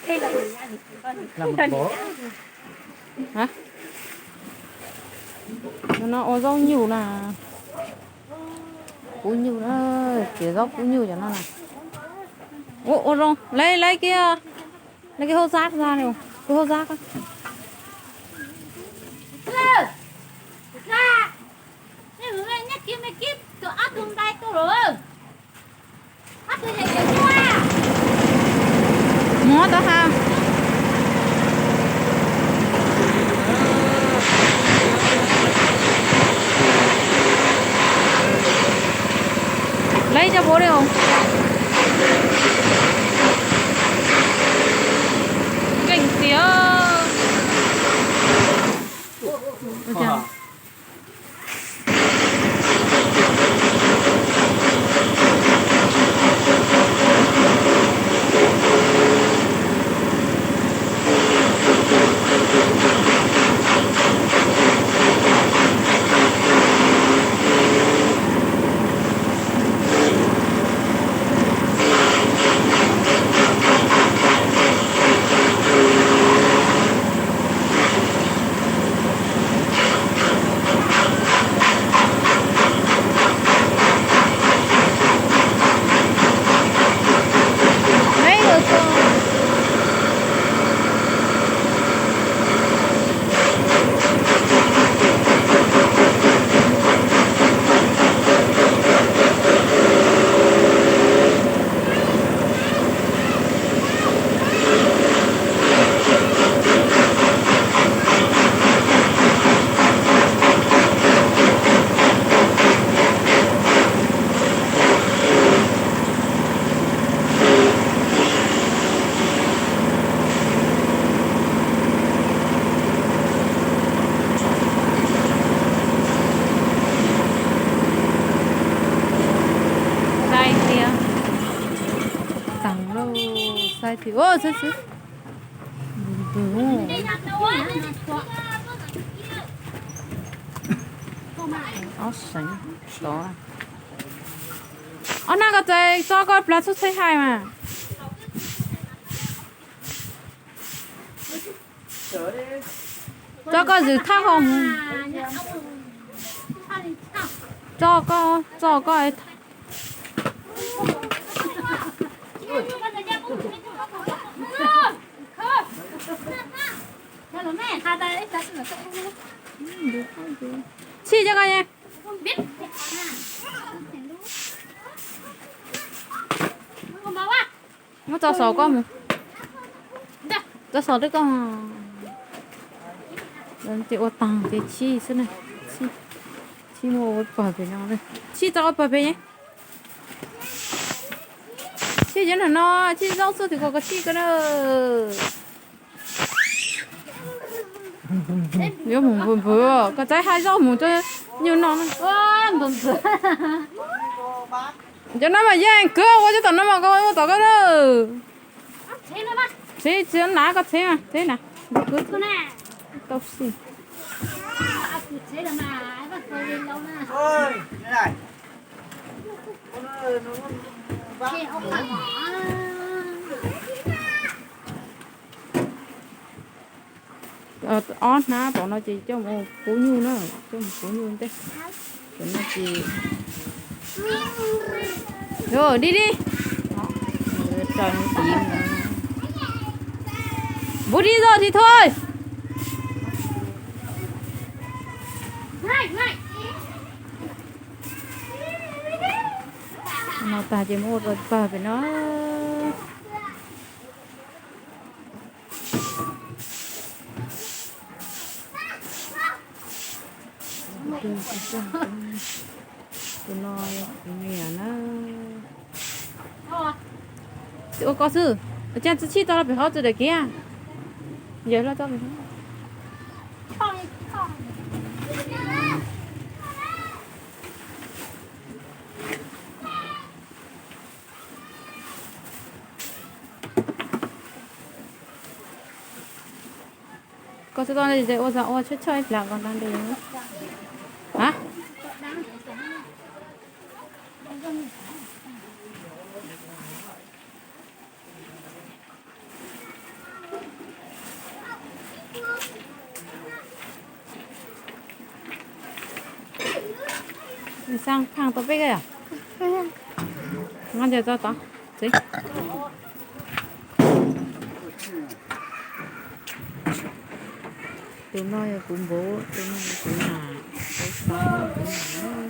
Hab, no ua zaub nyuj na, kub nyuj na, txiav zaub kub nyuj cov no na. Ua zoo, lawv, lawv kiag, lawv kiag hauj zab, hauj zab. Muab tau ha. Lawv cov puav li, nkeeg tiag. Xaib tiag. Tag lauj, xaib tiag. Xwb xwb. Ob seev tod. Ob hnab koj txawm tso koj plab txhub txhawb hais mas. Tso koj zwm thaj hau mus. Tso koj, tso koj. Tshij cov koj ye. Muab tso saum koj mus. Tso saum twb koj. Ces ua taag ces tshij xwb na. Tshij muaj ua pawg pem no. Tshij tso ua pawg pem ye. Tshij cov no, tshij zaub xwb twb koj tshij ko na. Yuav mus npws npws, koj txav hais zaub mus rau nyuj noj na. Cov no mas yeej kawg ua cov tom no mas koj ua tom koj na. Txheeb, txheeb na, koj txheeb, txheeb na. Tau si. Ob hnab tom no ces coj mus puv nyuj na, coj mus puv nyuj ntej. Cov no ces, di di. Npuv di zog tsis thuaj. No tag ces muab ua rau pawg pem no. Tus no kuv niam na. Ua koj xwb, ua cas tsis tshij tau los pem hov tsis daim kiv. Yawg hlob tso pem hov. Koj txhob tau ua zog ua tshaj tshaj ib plag koj nta ntws. Ha? Xaj phaaj tau peb koj yom? Nqa ntawm tau tod. Txiv. Tus no yog kuv npawg, tus no yog kuv mam, kuv xav kuv mam.